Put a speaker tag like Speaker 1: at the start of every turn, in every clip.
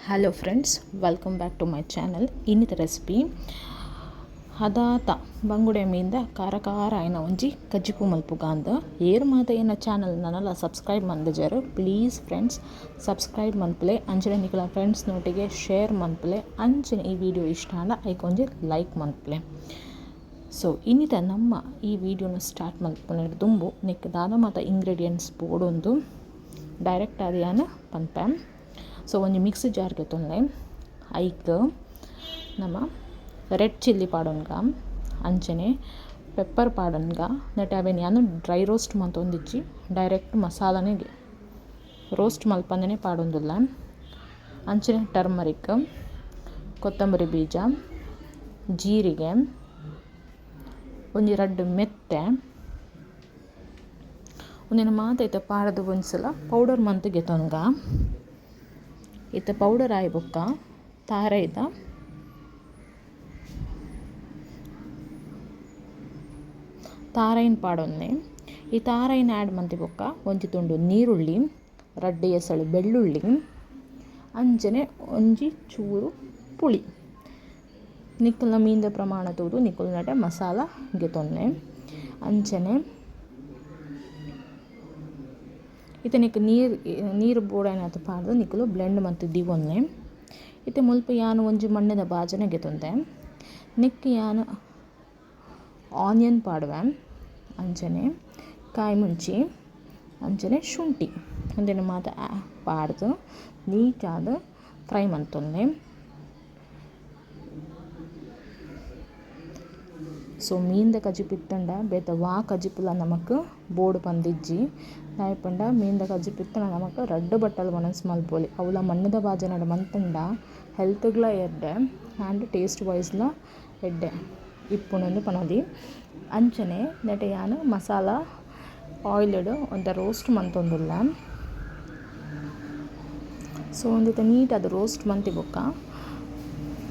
Speaker 1: Hello friends, welcome back to my channel. ಇನ್ನಿತ recipe ಹದಾತ ಬಂಗುಡೆ ಮೀಂದ ಖಾರ ಖಾರ ಆಯ್ನ ಒಂಜಿ ಕಜ್ಜಿಪು ಮಲ್ಪುಗಾಂದ್. ಏರ್ ಮಾತ ಎನ್ನ ಚಾನಲ್ ನನಲ ಸಬ್ಸ್ಕ್ರೈಬ್ ಮಂದಜರ್, ಪ್ಲೀಸ್ ಫ್ರೆಂಡ್ಸ್ ಸಬ್ಸ್ಕ್ರೈಬ್ ಮನ್ಪುಲೆ. ಅಂಚನೆ ನಿಕಲ ಫ್ರೆಂಡ್ಸ್ ನೋಟಿಗೆ ಶೇರ್ ಮನ್ಪುಲೆ. ಅಂಚನೆ ಈ ವಿಡಿಯೋ ಇಷ್ಟ ಆಂಡ ಐಕ್ ಒಂಜಿ ಲೈಕ್ ಮನ್ಪುಲೆ. ಸೊ ಇನ್ನಿತ ನಮ್ಮ ಈ ವಿಡಿಯೋನ ಸ್ಟಾರ್ಟ್ ಮಲ್ಪುನೆಡ್ ದುಂಬು ನಿಕ್ ದಾದ ಮಾತ ಇಂಗ್ರೀಡಿಯೆಂಟ್ಸ್ ಬೋಡೊಂದು ಡೈರೆಕ್ಟ್ ಆದ್ ಯಾನ್ ಪನ್ಪೆ. ಸೊ ಒಂಜಿ ಮಿಕ್ಸಿ ಜಾರ್ ಗೆತೊನ್ಲೆ, ಐಕ್ ನಮ ರೆಡ್ ಚಿಲ್ಲಿ ಪಾಡೊನ್ಗ, ಅಂಚನೆ ಪೆಪ್ಪರ್ ಪಾಡೊನ್ಗ. ನೆಟ್ ಅವೆನ್ ಯಾನ್ ಡ್ರೈ ರೋಸ್ಟ್ ಮಂತೊಂದಿಜ್ಜಿ, ಡೈರೆಕ್ಟ್ ಮಸಾಲನೆ ರೋಸ್ಟ್ ಮಲ್ಪಂದನೆ ಪಾಡೊಂದುಲ್ಲ. ಅಂಚನೆ ಟರ್ಮರಿಕ್, ಕೊತ್ತಂಬರಿ ಬೀಜ, ಜೀರಿಗೆ, ಒಂಜಿ ರಡ್ಡ್ ಮೆತ್ತೆ, ಉಂದೆನ್ ಮಾತ ಇತ್ತೆ ಪಾಡ್ದ್ ಒಂಜಿ ಸಲ ಪೌಡರ್ ಮಂತ್ ಗೆತೊನ್ಗ. ಇತ್ತೆ ಪೌಡರ್ ಆಯಿ ಬೊಕ್ಕ ತಾರೈದ ತಾರೈನ್ ಪಾಡೊನ್ನೆ. ಈ ತಾರೈನ್ ಆ್ಯಡ್ ಮಂತಿ ಬೊಕ್ಕ ಒಂಜಿ ತುಂಡು ನೀರುಳ್ಳಿ, ರಡ್ಡ್ ಎಸಳು ಬೆಳ್ಳುಳ್ಳಿ, ಅಂಚನೆ ಒಂಜಿ ಚೂರು ಪುಳಿ. ನಿಕಲ್ನ ಮೀನ್ದ ಪ್ರಮಾಣ ತೂದು ನಿಕುಲು ನಟ ಮಸಾಲ ಗೆತೊನ್ನೆ. ಅಂಚನೆ ಇತ್ತೆ ನಿಕ್ ನೀರು ನೀರು ಬೋಡಾಯಿನಾತ್ ಪಾಡ್ದ್ ನಿಕುಲು ಬ್ಲೆಂಡ್ ಮಂತ್ ದೀವೊನ್ಲೆ. ಇತ್ತೆ ಮುಲ್ಪ ಯಾನ್ ಒಂಜಿ ಮಣ್ಣುದ ಬಾಜನ ಗೆತೊಂದೆ. ನೆಕ್ಕ್ ಯಾನ್ ಆನಿಯನ್ ಪಾಡುವೆ, ಅಂಚನೆ ಕಾಯಿ ಮುಂಚಿ, ಅಂಚನೆ ಶುಂಠಿ, ಉಂದೆನ್ ಮಾತ ಪಾಡ್ದ್ ನೀಟಾದ್ ಫ್ರೈ ಮಂತೊನ್ಲೆ. ಸೊ ಮೀನ್ದ ಕಜಿಪು ಇತ್ತ್ಂಡ ಬೇತೆ ವಾ ಕಜಿಪುಲ ನಮಕ್ ಬೋಡು ಪಂದಿಜ್ಜಿ. ದಾಯೆ ಪಂಡ ಮೀನ್ದ ಕಜಿಪು ಇತ್ತ್ಂಡ ನಮಕ್ ರಡ್ಡ್ ಬಟ್ಟಲ್ ವನಸ್ ಮಲ್ಪೊಲಿ. ಅವ್ಲ ಮಣ್ಣುದ ಬಾಜನಡ್ ಮಂತ್ಂಡ ಹೆಲ್ತ್ಗ್ಲ ಎಡ್ಡೆ ಆ್ಯಂಡ್ ಟೇಸ್ಟ್ ವೈಸ್ಲ ಎಡ್ಡೆ ಇಪ್ಪುಂಡು ಪನೊಲಿ. ಅಂಚನೆ ನೆಟೆ ಯಾನ್ ಮಸಾಲ ಆಯಿಲ್ಡ್ ಒಂತೆ ರೋಸ್ಟ್ ಮಂತೊಂದುಲ್ಲೆ. ಸೊ ಉಂದೆತ ನೀಟಾದ್ ರೋಸ್ಟ್ ಮಂತಿ ಬೊಕ್ಕ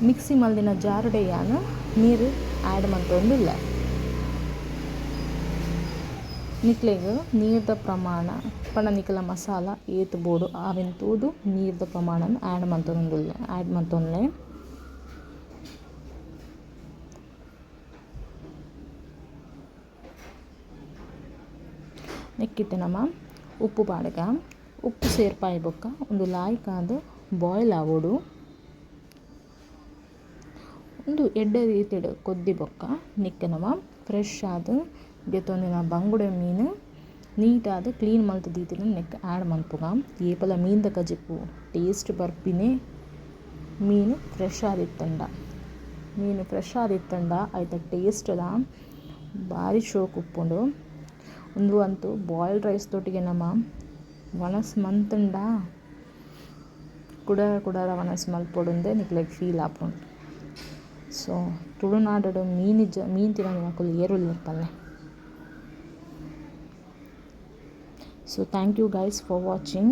Speaker 1: ಮಿಕ್ಸಿ ಮಲ್ದಿನ ಜಾರ್ಡೆ ಯಾನ್ ನೀರು ಆ್ಯಡ್ ಮಂತೊಂದುಲ್ಲೆ. ನಿಕ್ಲೆಗ್ ನೀರ್ದ ಪ್ರಮಾಣ ಪಂಡ ನಿಕಲ್ನ ಮಸಾಲ ಏತ್ ಬೋಡು ಅವೆನ್ ತೂದು ನೀರ್ದ ಪ್ರಮಾಣನ್ ಆ್ಯಡ್ ಮಂತೊಂದುಲ್ಲೆ ಆ್ಯಡ್ ಮಂತೊನ್ಲೆ. ನೆಕ್ಕ್ ಇತ್ತೆ ನಮ ಉಪ್ಪು ಪಾಡ್ಗ. ಉಪ್ಪು ಸೇರ್ಪಾಯಿ ಬೊಕ್ಕ ಉಂದು ಲಾಯ್ಕಾದ್ ಬಾಯ್ಲ್ ಆವೊಡು. ಉಂದು ಎಡ್ಡೆ ರೀತಿಡ್ ಕೊದ್ದಿ ಬೊಕ್ಕ ನೆಕ್ಕ್ ನಮ ಫ್ರೆಶ್ ಆದ್ ಗೆತೊಂದಿನ ಬಂಗುಡೆ ಮೀನ್ ನೀಟಾದ್ ಕ್ಲೀನ್ ಮಲ್ತ್ ದೀತಿನ ನೆಕ್ಕ್ ಆ್ಯಡ್ ಮನ್ಪುಗ. ಏಪಲ ಮೀನ್ದ ಕಜಿಪು ಟೇಸ್ಟ್ ಬರ್ಪಿನೆ ಮೀನ್ ಫ್ರೆಶ್ ಆದಿತ್ತುಂಡ. ಮೀನ್ ಫ್ರೆಶ್ ಆದಿತ್ತುಂಡ ಐತ ಟೇಸ್ಟ್ ಲ ಬಾರಿ ಶೋಕು ಉಪ್ಪುಂಡು. ಉಂದು ಅಂತೂ ಬಾಯ್ಲ್ಡ್ ರೈಸ್ ದೊಟ್ಟಿಗೆ ನಮ ವನಸ್ ಮಂತ್ಂಡ ಕುಡ ಕುಡರ ವನಸ್ ಮಲ್ಪೊಡುಂದೆ ನಿಕ್ಲೆಗ್ ಫೀಲ್ ಆಪುಂಡು. ಸೊ ತುಳುನಾಡುಡು ಮೀನ್ ಇಜ್ಜ ಮೀನ್ ತಿನಂದಿನಕುಲು ಏರ್ ಉಲ್ಲೆರ್ ಪನ್ಲೆ. So thank you guys for watching.